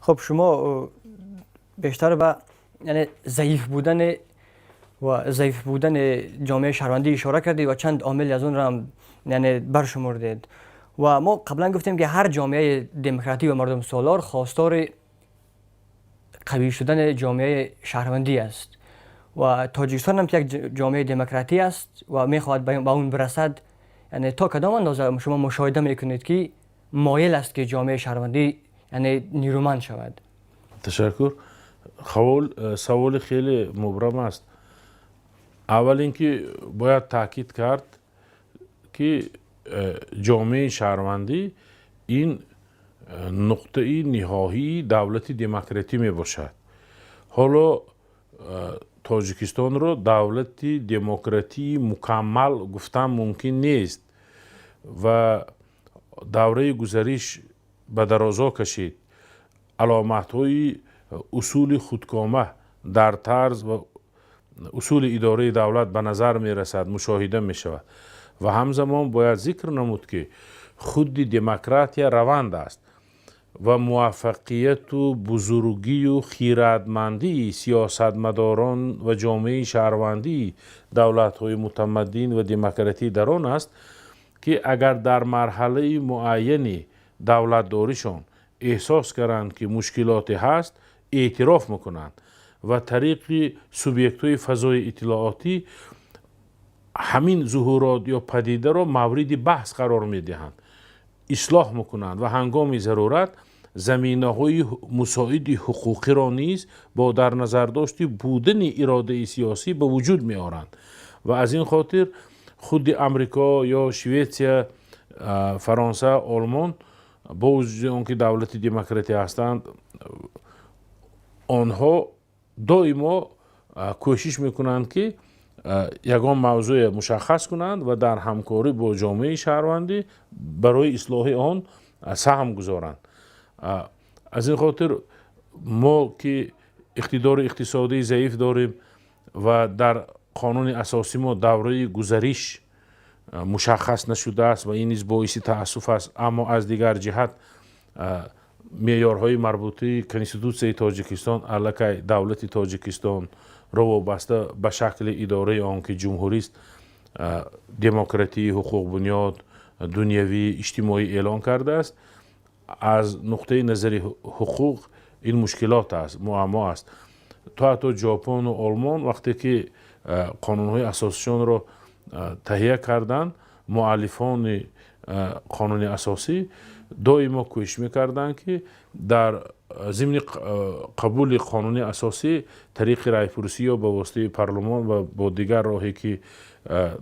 Хуб, шумо бештар ба яъне заиф будан ва заиф будани ҷомеаи шаҳрвандӣ ишора кардед ва чанд омили аз онро ҳам яъне баршумурдед. Ва мо қаблан гуфтем, ки ҳар ҷомеаи демократӣ ва мардумсолор хостори қавӣ шудани ҷомеаи шаҳрвандӣ аст ва Тоҷикистон ҳам ки як ҷомеаи демократӣ аст ва мехоҳад ба он бирасад, яъне то кадом андоза шумо мушоҳида мекунед, ки моил аст, ки ҷомеаи шаҳрвандӣ яъне нерӯманд шавад? Ташаккур. Саволи хеле мубрам аст. Аввал ин ки бояд таъкид кард, ки ҷомеаи шаҳрвандӣ ин нуқтаи ниҳоии давлати демократӣ мебошад. Ҳоло Тоҷикистонро давлати демократии мукаммал гуфтан мумкин нест ва давраи гузариш ба дарозо кашид. Аломатҳои усули худкома дар тарз ва усули идораи давлат ба назар мерасад, мушоҳида мешавад. Ва ҳамзамон бояд зикр намуд, ки худи демократия раванд аст ва муваффақияту бузургию хирадмандии сиёсатмадорон ва ҷомеаи шаҳрвандии давлатҳои мутамаддин ва демократӣ дар он аст, ки агар дар марҳалаи муайяни давлатдоришон эҳсос карданд, ки мушкилоте ҳаст, эътироф мекунанд ва тариқи субъектҳои фазои иттилоотӣ ҳамин зуҳурот ё падидаро мавриди баҳс қарор медиҳанд, ислоҳ мекунанд ва ҳангоми зарурат заминаҳои мусоиди ҳуқуқиро низ бо дар назардошти будани иродаи сиёсӣ ба вуҷуд меоранд. Ва аз ин хотир худи Амрико ё Шветсия, Фаронса, Олмон, бо вуҷуди он ки давлати демократӣ ҳастанд, онҳо доимо кӯшиш мекунанд, ки ягон мавзӯе мушаххас кунанд ва дар ҳамкорӣ бо ҷомеаи шаҳрвандӣ барои ислоҳи он саҳм гузоранд. Аз ин хотир мо, ки иқтидори иқтисодии заиф дорем ва дар қонуни асосӣ мо давраи гузариш мушаххас нашудааст ва ин низ боиси таассуф аст, аммо аз дигар ҷиҳат меъёрҳои марбутаи Конститутсияи Тоҷикистон аллакай давлати Тоҷикистонро вобаста ба шакли идораи он, ки ҷумҳурист, демократии ҳуқуқбунёд, дунявӣ, иҷтимоӣ эълон кардааст, аз нуқтаи назари ҳуқуқ ин мушкилот аст, муаммо аст. То ҳатто Ҷопону Олмон, вақте ки қонунҳои асосишонро таҳия карданд, муаллифони қонуни асосӣ доимо кӯшиш мекарданд, ки дар зимни қабули қонуни асосӣ тариқи райпурсӣ ё ба воситаи парлумон ва бо дигар роҳе, ки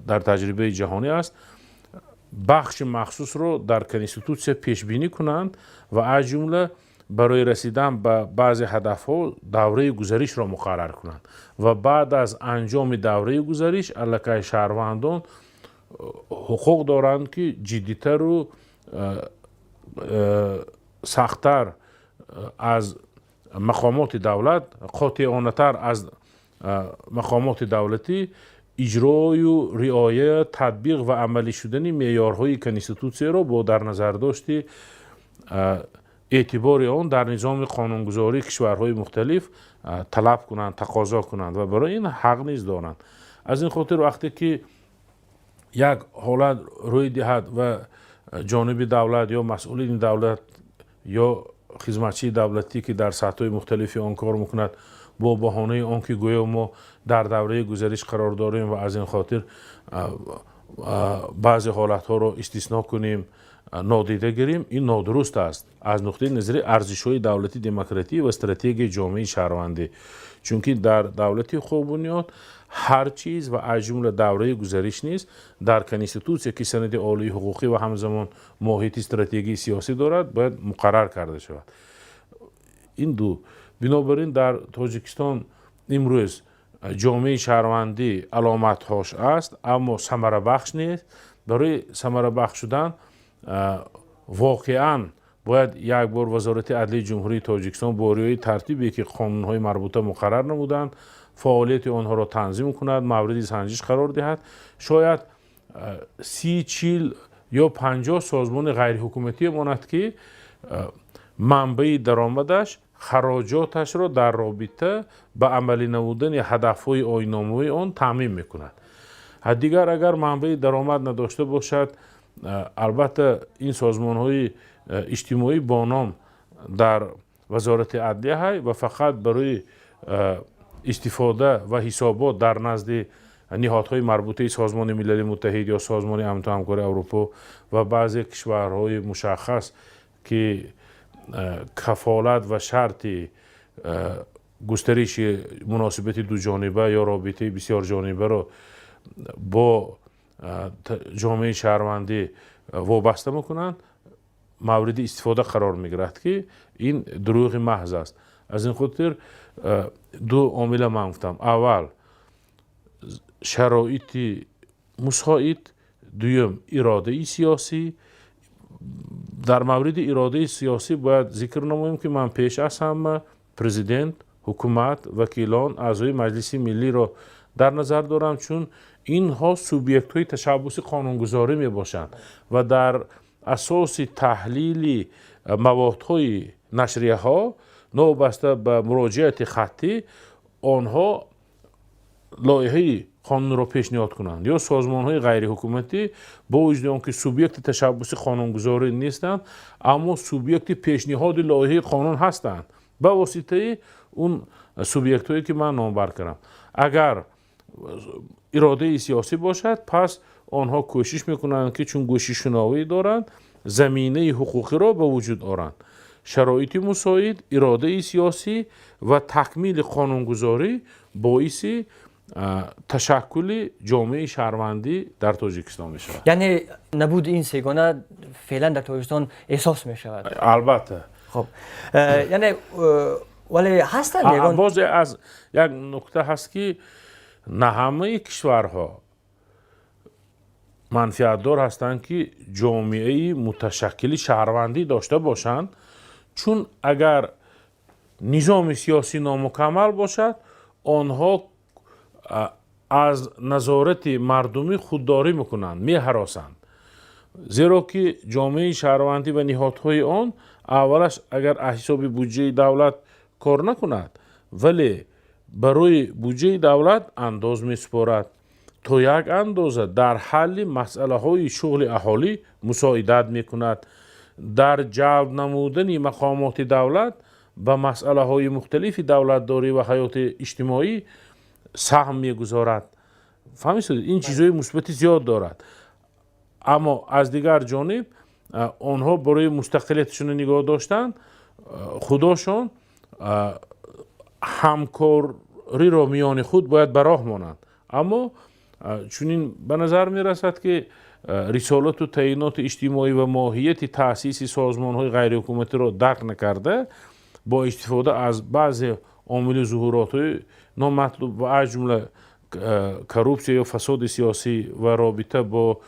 дар таҷрибаи ҷаҳонӣ аст, бахши махсусро дар Конститутсия пешбинӣ кунанд ва аз ҷумла барои расидан ба баъзе ҳадафҳо давраи гузаришро муқаррар кунанд ва баъд аз анҷоми давраи гузариш аллакай шаҳрвандон ҳуқуқ доранд, ки ҷиддитару сахттар аз мақомоти давлат, қотеонатар аз мақомоти давлатӣ иҷрою риоя, татбиқ ва амалӣ шудани меъёрҳои Конститутсияро бо дар назардошти эътибори он дар низоми қонунгузории кишварҳои мухталиф талаб кунанд, тақозо кунанд ва барои ин ҳақ низ доранд. Аз ин хотир вақте ки як ҳолат рӯй диҳад ва ҷониби давлат ё масъулини давлат ё хизматчии давлатӣ, ки дар сатҳҳои мухталифи он кор мекунад, бо баҳонаи он ки гӯё мо дар давраи гузариш қарор дорем ва аз ин хотир баъзе ҳолатҳоро истисно кунем, нодида гирем, ин нодуруст аст аз нуқтаи назари арзишҳои давлати демократӣ ва стратегияи ҷомеаи шаҳрвандӣ. Чунки дар давлати ҳуқуқбунёд ҳар чиз ва аз ҷумла давраи гузариш низ дар Конститутсия, ки санади олии ҳуқуқӣ ва ҳамзамон моҳияти стратегии сиёсӣ дорад, бояд муқаррар карда шавад. Ин ду. Бинобар ин дар Тоҷикистон имрӯз ҷомеаи шаҳрвандӣ аломатҳош аст, аммо самарабахш нест. Барои самарабахш шудан воқеан бояд як бор Вазорати адлии Ҷумҳурии Тоҷикистон бо риояи тартибе, ки қонунҳои марбута муқаррар намуданд, фаъолияти онҳоро танзим кунад, мавриди санҷиш қарор диҳад. Шояд 30, 40 ё 50 созмони ғайриҳукуматие монад, ки манбаи даромадаш Хароҷоташро дар робита ба амалӣ намудани ҳадафҳои оинномавии он таъмин мекунад. Дигар, агар манбаи даромад надошта бошад, албатта, ин созмонҳои иҷтимоӣ бо ном дар Вазорати адлия ҳай ва фақат барои истифода ва ҳисобот дар назди ниҳодҳои марбутаи Созмони Милали Муттаҳид ё Созмони Амнияту Ҳамкории Аврупо ва баъзе кишварҳои мушаххас, ки кафолат ва шарти густариши муносибати дуҷониба ё робитаи бисёрҷонибаро бо ҷомеаи шаҳрвандӣ вобаста мекунанд, мавриди истифода қарор мегирад, ки ин дурӯғи маҳз аст. Аз ин хотир ду омила ман гуфтам: аввал, шароити мусоид, дуюм, иродаи сиёсӣ. Дар мавриди иродаи сиёсӣ бояд зикр намоем, ки ман пеш аз ҳама президент, ҳукумат, вакилон, аъзои Маҷлиси Миллиро дар назар дорам, чун инҳо субъектҳои ташаббуси қонунгузорӣ мебошанд ва дар асоси таҳлили маводҳои нашрияҳо, новобаста ба муроҷиати хаттӣ, онҳо лоиҳаи қонунро пешниҳод кунанд. Ё созмонҳои ғайриҳукуматӣ, бо вуҷуди он ки субъекти ташаббуси қонунгузорӣ нестанд, аммо субъекти пешниҳоди лоиҳаи қонун ҳастанд ба воситаи он субъектҳое, ки ман номбар кардам. Агар иродаи сиёсӣ бошад, пас онҳо кӯшиш мекунанд, ки чун гӯши шунавоӣ доранд, заминаи ҳуқуқиро ба вуҷуд оранд. Шароити мусоид, иродаи сиёсӣ ва такмили қонунгузорӣ боиси ташаккули ҷомеаи шаҳрвандӣ дар Тоҷикистон мешавад. Яъне набуди ин сегона феълан дар Тоҷикистон эҳсос мешавад. Албатта. Хуб, яъне вале ҳастанд ягон Бозе аз як нукта ҳаст, ки на ҳамаи кишварҳо манфиатдор ҳастанд, ки ҷомеаи муташаккили шаҳрвандӣ дошта бошанд, чун агар низоми сиёсӣ номукаммал бошад, онҳо аз назорати мардумӣ худдорӣ мекунанд, меҳаросанд, зеро ки ҷомеаи шаҳрвандӣ ва ниҳодҳои он аввалаш агар аз ҳисоби буҷаи давлат кор накунад, вале барои буҷаи давлат андоз месупорад, то як андоза дар ҳалли масъалаҳои шуғли аҳолӣ мусоидат мекунад, дар ҷалб намудани мақомоти давлат ба масъалаҳои мухталифи давлатдорӣ ва ҳаёти иҷтимоӣ саҳм мегузорад. Фаҳмисед, ин чизҳои мусбати зиёд дорад. Аммо аз дигар ҷониб онҳо барои мустақилияташонро нигоҳ доштан худошон ҳамкориро миёни худ бояд ба роҳ монанд. Аммо чунин ба назар мерасад, ки рисолату таъиноти иҷтимоӣ ва моҳияти таъсиси созмонҳои ғайриҳукуматиро дарк накарда, бо истифода аз баъзе омили зуҳуротҳои номатлуб ва аз ҷумла коррупсия ё фасоди сиёсӣ ва робита бо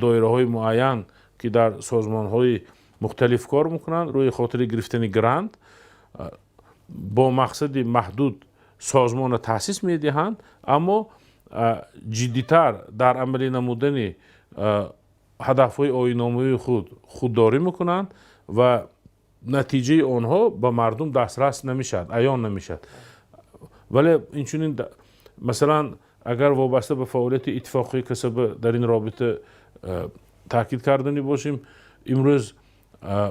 доираҳои муайян, ки дар созмонҳои мухталиф кор мекунанд, рӯи хотири гирифтани грант бо мақсади маҳдуд созмонро таъсис медиҳанд, аммо ҷиддитар дар амалӣ намудани ҳадафҳои оинномавии худ худдорӣ мекунанд ва натиҷаи онҳо ба мардум дастрас намешавад, аён намешавад. Вале инчунин, масалан, агар вобаста ба фаъолияти Иттифоқи касаба дар ин робита таъкид карданӣ бошем, имрӯз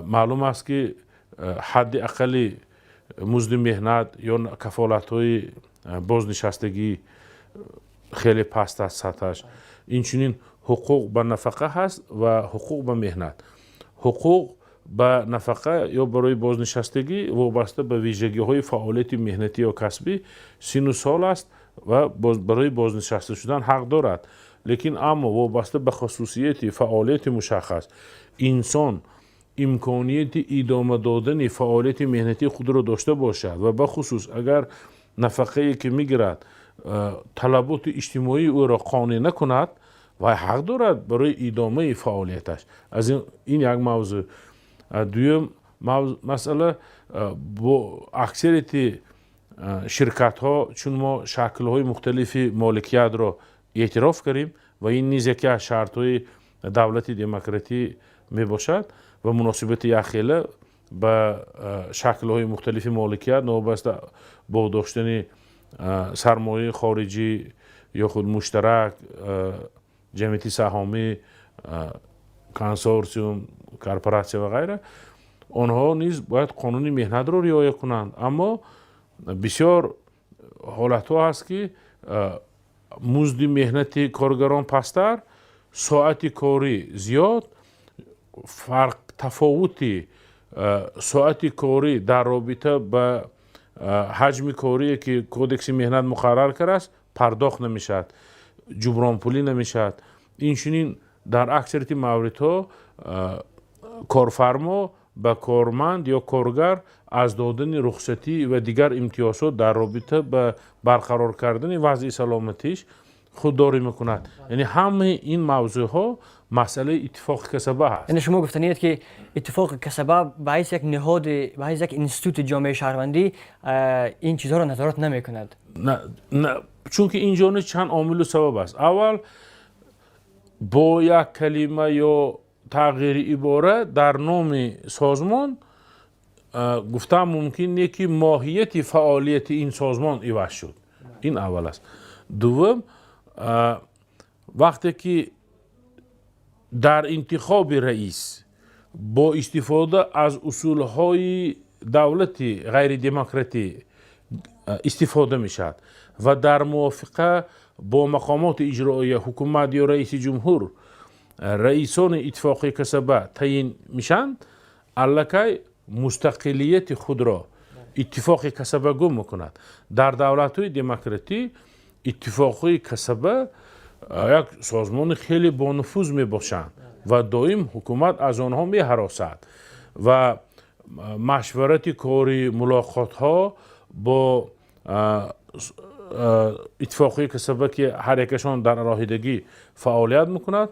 маълум аст, ки ҳадди аққали музди меҳнат ё кафолатҳои бознишастагӣ хеле паст аст сатҳаш. Инчунин ҳуқуқ ба нафақа ҳаст ва ҳуқуқ ба меҳнат. Ҳуқуқ ба нафақа ё барои бознишастагӣ вобаста ба вижагиҳои фаъолияти меҳнатӣ ё касбӣ, синну сол аст ва барои бознишаста шудан ҳақ дорад. Лекин аммо вобаста ба хусусияти фаъолияти мушаххас инсон имконияти идома додани фаъолияти меҳнатии худро дошта бошад ва бахусус агар нафақае, ки мегирад, талаботи иҷтимоии ӯро қонеъ накунад, вай ҳақ дорад барои идомаи фаъолияташ. Аз ин як мавзӯъ. Дуюм масъала, бо аксарияти ширкатҳо, чун мо шаклҳои мухталифи моликиятро эътироф кардем ва ин низ яке аз шартҳои давлати демократӣ мебошад ва муносибати якхела ба шаклҳои мухталифи моликият, новобаста бо доштани сармояи хориҷӣ ё худ муштарак, ҷамъияти саҳомӣ, консорсиум, корпоратсия ва ғайра, онҳо низ бояд қонуни меҳнатро риоя кунанд. Аммо бисёр ҳолатҳо ҳаст, ки музди меҳнати коргарон пасттар, соати корӣ зиёд, фарқ, тафовути соати корӣ дар робита ба ҳаҷми корие, ки Кодекси меҳнат муқаррар кардааст, пардохт намешавад, ҷубронпулӣ намешавад. Инчунин дар аксарияти мавридҳо корфармо ба корманд ё коргар аз додани рухсатӣ ва дигар имтиёзот дар робита ба барқарор кардани вазъи саломатиш худдорӣ мекунад. Яъне ҳамаи ин мавзӯъҳо масъалаи Иттифоқи касаба ҳаст. Яъне шумо гуфтаниед, ки Иттифоқи касаба ба ҳайси як ниҳоди, ба ҳайси як институти ҷомеаи шаҳрвандӣ ин чизҳоро назорат намекунад? На, чунки ин ҷо низ чанд омилу сабаб аст. Аввал, бо як калима ё тағйири ибора дар номи созмон гуфтан мумкин не, ки моҳияти фаъолияти ин созмон иваз шуд. Ин аввал аст. Дуввум, вақте ки дар интихоби раис бо истифода аз усулҳои давлати ғайридемократӣ истифода мешавад ва дар мувофиқа бо мақомоти иҷроия, ҳукумат ё раиси ҷумҳур раисони Иттифоқи касаба таъин мешаванд, аллакай мустақилияти худро Иттифоқи касаба гум мекунад. Дар давлатҳои демократӣ Иттифоқҳои касаба як созмони хеле бонуфуз мебошанд ва доим ҳукумат аз онҳо меҳаросад ва машварати корӣ, мулоқотҳо бо Иттифоқҳои касаба, ки ҳар якашон дар алоҳидагӣ фаъолият мекунад,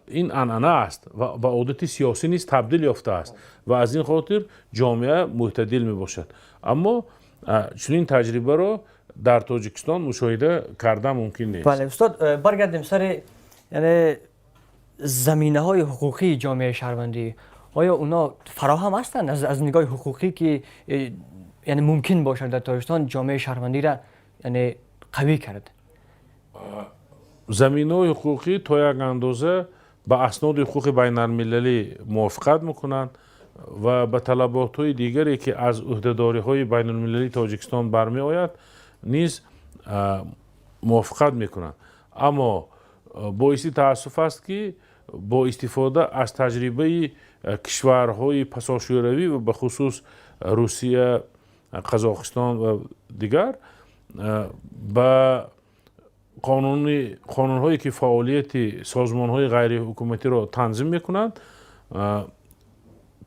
ин анъана аст ва ба одати сиёсӣ низ табдил ёфтааст ва аз ин хотир ҷомеа мӯътадил мебошад. Аммо чунин таҷрибаро дар Тоҷикистон мушоҳида кардан мумкин нест. Бале, устод, баргардем сари, яъне, заминаҳои ҳуқуқии ҷомеаи шаҳрвандӣ. Оё онҳо фароҳам ҳастанд аз нигоҳи ҳуқуқӣ, ки яъне мумкин бошад дар Тоҷикистон ҷомеаи шаҳрвандиро, яъне, қавӣ кард? Заминаҳои ҳуқуқӣ то як андоза ба асноди ҳуқуқи байналмилалӣ мувофиқат мекунанд ва ба талаботҳои дигаре, ки аз ӯҳдадориҳои байналмилалии Тоҷикистон бармеояд, низ мувофиқат мекунанд. Аммо боиси таассуф аст, ки бо истифода аз таҷрибаи кишварҳои пасошӯравӣ ва бахусус Русия, Қазоқистон ва дигар ба қонунҳое, ки фаъолияти созмонҳои ғайриҳукуматиро танзим мекунанд,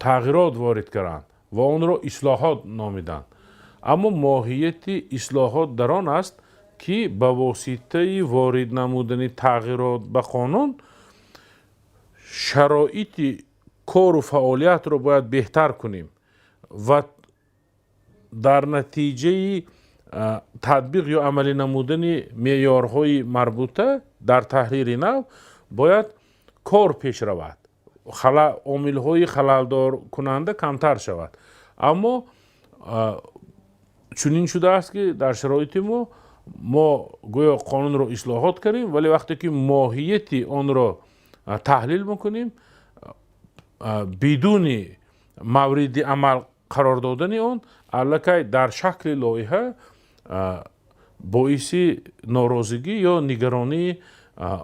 тағйирот ворид карданд ва онро ислоҳот номиданд. Аммо моҳияти ислоҳот дар он аст, ки ба воситаи ворид намудани тағйирот ба қонун шароити кору фаъолиятро бояд беҳтар кунем ва дар натиҷаи татбиқ ё амалӣ намудани меъёрҳои марбута дар таҳрири нав бояд кор пеш равад, омилҳои халалдоркунанда камтар шавад. Аммо чунин шудааст, ки дар шароити мо гӯё қонунро ислоҳот кардем, вале вақте ки моҳияти онро таҳлил мекунем, бидуни мавриди амал қарор додани он, аллакай дар шакли лоиҳа боиси норозигӣ ё нигаронии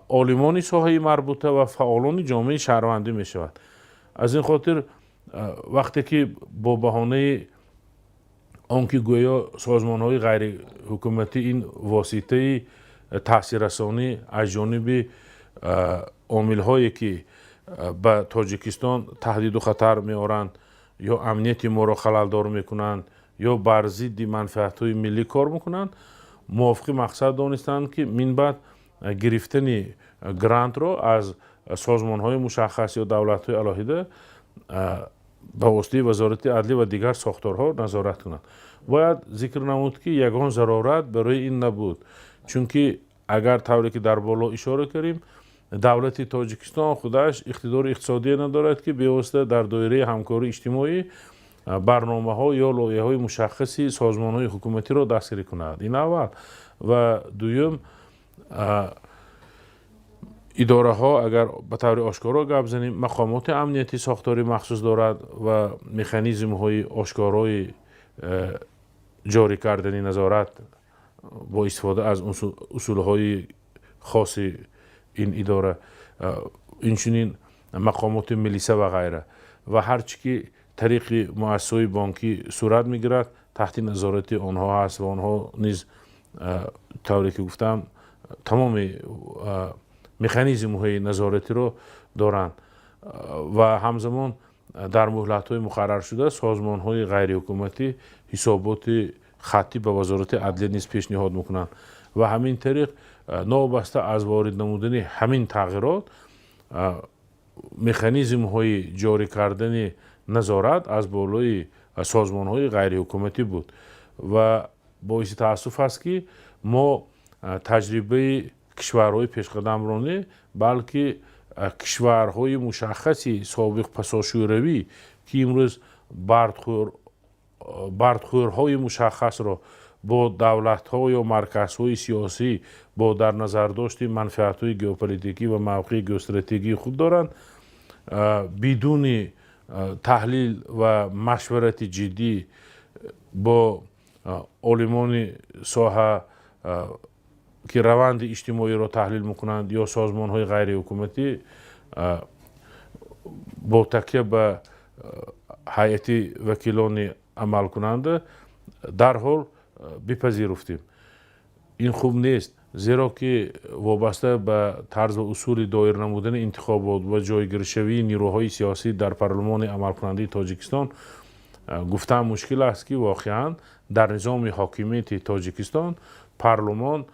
олимони соҳаи марбута ва фаъолони ҷомеаи шаҳрвандӣ мешавад. Аз ин хотир, вақте ки бо баҳонаи он ки гӯё созмонҳои ғайриҳукуматӣ ин воситаи таъсиррасонӣ аз ҷониби омилҳое, ки ба Тоҷикистон таҳдиду хатар меоранд ё амнияти моро халалдор мекунанд, ё бар зидди манфиатҳои миллӣ кор мекунанд, мувофиқи мақсад донистанд, ки минбаъд гирифтани грантро аз созмонҳои мушаххас ё давлатҳои алоҳида ба воситаи Вазорати адлӣ ва дигар сохторҳо назорат кунанд. Бояд зикр намуд, ки ягон зарурат барои ин набуд, чунки агар тавре ки дар боло ишора кардем, давлати Тоҷикистон худаш иқтидори иқтисодие надорад, ки бевосита дар доираи ҳамкории иҷтимоӣ Барномаҳо ё лоиҳаҳои мушаххаси созмонҳои ҳукуматиро дастгирӣ кунад. Ин аввал. Ва дуюм, идораҳо, агар ба таври ошкоро гап занем, мақомоти амниятӣ сохтори махсус дорад ва механизмҳои ошкорои ҷорӣ кардани назорат бо истифода аз усулҳои хоси ин идора, инчунин мақомоти милиса ва ғайра. Ва ҳар чӣ ки тариқи муассисаҳои бонкӣ сурат мегирад, таҳти назорати онҳо ҳаст ва онҳо низ, тавре ки гуфтам, тамоми механизмҳои назоратиро доранд. Ва ҳамзамон дар муҳлатҳои муқарраршуда созмонҳои ғайриҳукуматӣ ҳисоботи хаттӣ ба Вазорати адлия низ пешниҳод мекунанд. Ва ҳамин тариқ, новобаста аз ворид намудани ҳамин тағйирот, механизмҳои ҷорӣ кардани назорат аз болои созмонҳои ғайриҳукуматӣ буд. Ва боиси таассуф аст, ки мо таҷрибаи кишварҳои пешқадамро не, балки кишварҳои мушаххаси собиқ пасошӯравӣ, ки имрӯз бардхӯрҳои мушаххасро бо давлатҳо ё марказҳои сиёсӣ бо дар назардошти манфиатҳои геополитикӣ ва мавқеи геостратегии худ доранд, бидуни таҳлил ва машварати ҷиддӣ бо олимони соҳа, ки раванди иҷтимоиро таҳлил мекунанд, ё созмонҳои ғайриҳукуматӣ, бо такя ба ҳайати вакилони амалкунанда дарҳол бипазируфтем. Ин хуб нест, зеро ки вобаста ба тарз ва усули доир намудани интихобот ва ҷойгиршавии нирӯҳои сиёсӣ дар парлумони амалкунандаи Тоҷикистон гуфтан мушкил аст, ки воқеан дар низоми ҳокимияти Тоҷикистон парлумон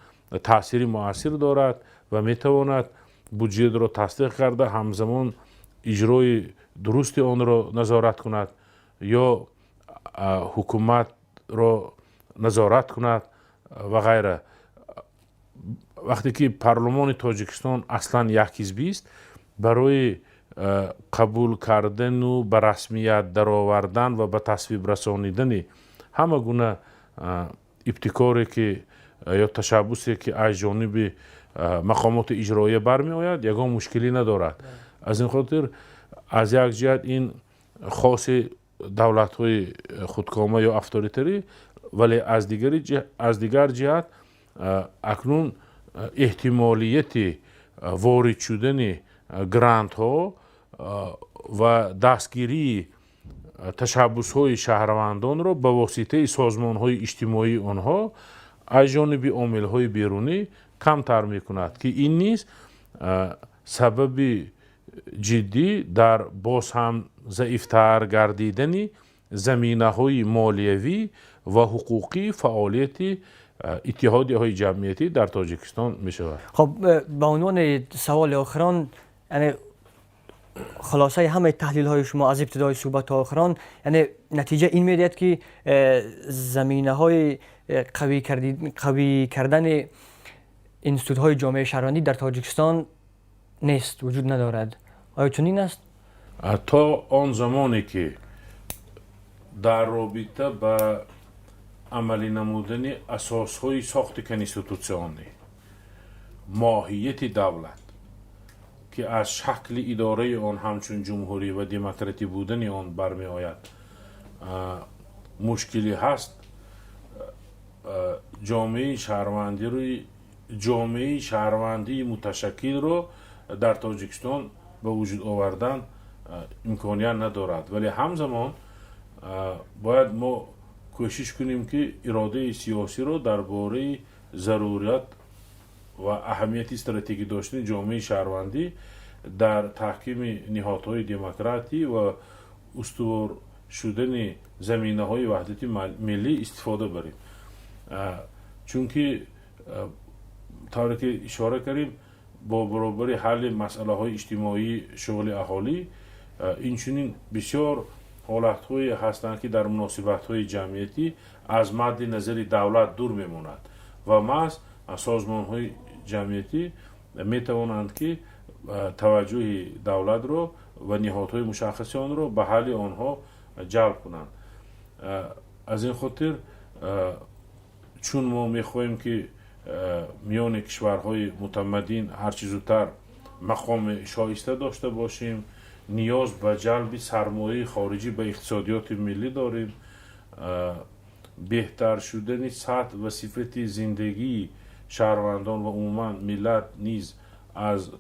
таъсири муассир дорад ва метавонад буҷетро тасдиқ карда, ҳамзамон иҷрои дурусти онро назорат кунад ё ҳукуматро назорат кунад ва ғайра. Вақте ки парлумони Тоҷикистон аслан якҳизбист, барои қабул кардану ба расмият даровардан ва ба тасвиб расонидани ҳама гуна ибтикоре ки ё ташаббусе ки аз ҷониби мақомоти иҷроия бармеояд, ягон мушкилӣ надорад. Аз ин хотир, аз як ҷиҳат ин хоси давлатҳои худкома ё авторитарӣ, вале аз дигар ҷиҳат акнун эҳтимолияти ворид шудани грантҳо ва дастгирии ташаббусҳои шаҳрвандонро ба воситаи созмонҳои иҷтимоии онҳо аз ҷониби омилҳои берунӣ камтар мекунад, ки ин низ сабаби ҷиддӣ дар боз ҳам заифтар гардидани заминаҳои молиявӣ ва ҳуқуқии фаъолияти иттиҳодияҳои ҷамъиятӣ дар Тоҷикистон мешавад. Хоб, ба унвони саволи охирон, яъне хулосаи ҳамаи таҳлилҳои шумо аз ибтидои суҳбат то охирон, яъне натиҷа ин медиҳад, ки заминаҳои қавӣ кардани институтҳои ҷомеаи шаҳрвандӣ дар Тоҷикистон нест, вуҷуд надорад. Оё чунин аст? То он замоне ки дар робита ба амалӣ намудани асосҳои сохти конститутсионӣ, моҳияти давлат, ки аз шакли идораи он ҳамчун ҷумҳурӣ ва демократӣ будани он бармеояд, мушкилӣ ҳаст, ҷомеаи шаҳрвандии муташаккилро дар Тоҷикистон ба вуҷуд овардан имконият надорад. Вале ҳамзамон бояд мо кӯшиш кунем, ки иродаи сиёсиро дар бораи зарурият ва аҳамияти стратегӣ доштани ҷомеаи шаҳрвандӣ дар таҳкими ниҳодҳои демократӣ ва устувор шудани заминаҳои ваҳдати миллӣ истифода барем. Чунки тавре ки ишора кардем, бо баробари ҳалли масъалаҳои иҷтимоии шуғли аҳолӣ, инчунин бисёр ҳолатҳое ҳастанд, ки дар муносибатҳои ҷамъиятӣ аз мадди назари давлат дур мемонад ва маҳз созмонҳои ҷамъиятӣ метавонанд, ки таваҷҷӯҳи давлатро ва ниҳодҳои мушаххаси онро ба ҳалли онҳо ҷалб кунанд. Аз ин хотир, чун мо мехоҳем, ки миёни кишварҳои мутамаддин ҳарчи зудтар мақоми шоиста дошта бошем, ниёз ба ҷалби сармояи хориҷӣ ба иқтисодиёти миллӣ дорем, беҳтар шудани сатҳ ва сифати зиндагии шаҳрвандон ва умуман миллат низ аз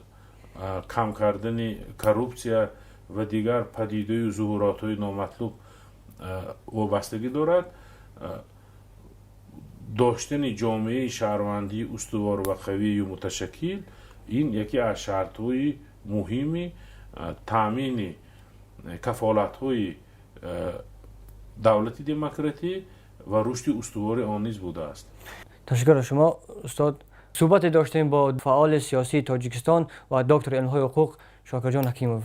кам кардани коррупсия ва дигар падидаю зуҳуротҳои номатлуб вобастагӣ дорад. Доштани ҷомеаи шаҳрвандии устувор ва қавию муташаккил ин яке аз шартҳои муҳими таъмини кафолатҳои давлати демократӣ ва рушди устувори он низ будааст. Ташаккур аз шумо, устод. Суҳбате доштем бо фаъоли сиёсии Тоҷикистон ва доктори илмҳои ҳуқуқ Шокирҷон Ҳакимов.